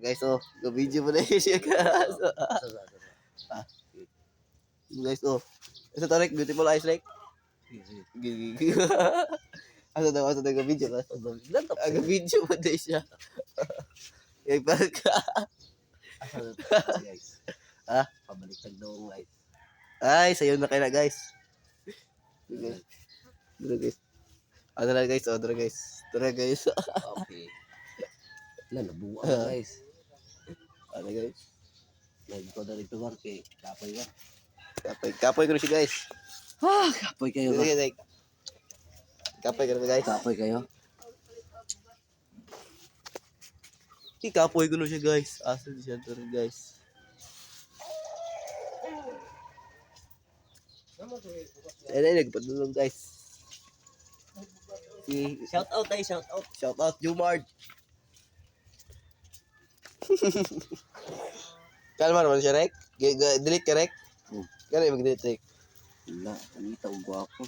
Guys, oh, go video mo na siya, guys. Asa, asa, asa? Ah. Guys, oh. Isa to, Rick, beautiful eyes, Rick. Sige, sige. Gigi. Asa daw, go video ka? Lantok. Aga video mo na siya. Yung parang ka. Asa na to, guys? Ah? Pabaliktad daw ang light. Ay, sayo na kayo na, guys. Guys. Dito, guys. Ano na, guys? Oh, dito, guys. Dito, guys. Okay. Wala, nabuang na, guys. Ano, guys? Lagi ko na rito, Mark, eh. Kapoy ka. Kapoy, kapoy ko na siya, guys. Ah, kapoy kayo Dito, ba? guys. Like. Kapoy ko na, guys. Kapoy kayo? Kapoy ko na siya, guys. Asa di siya, dito, guys. Ay, ay, nagpadulong, guys. Si, Shout out tayo, shout out. Shout out, Jumard. Kalma naman siya, Rek. Delete ka, Rek. Hmm. Kaya mag-delete, Rek. Wala, ang ita, ang gwapo.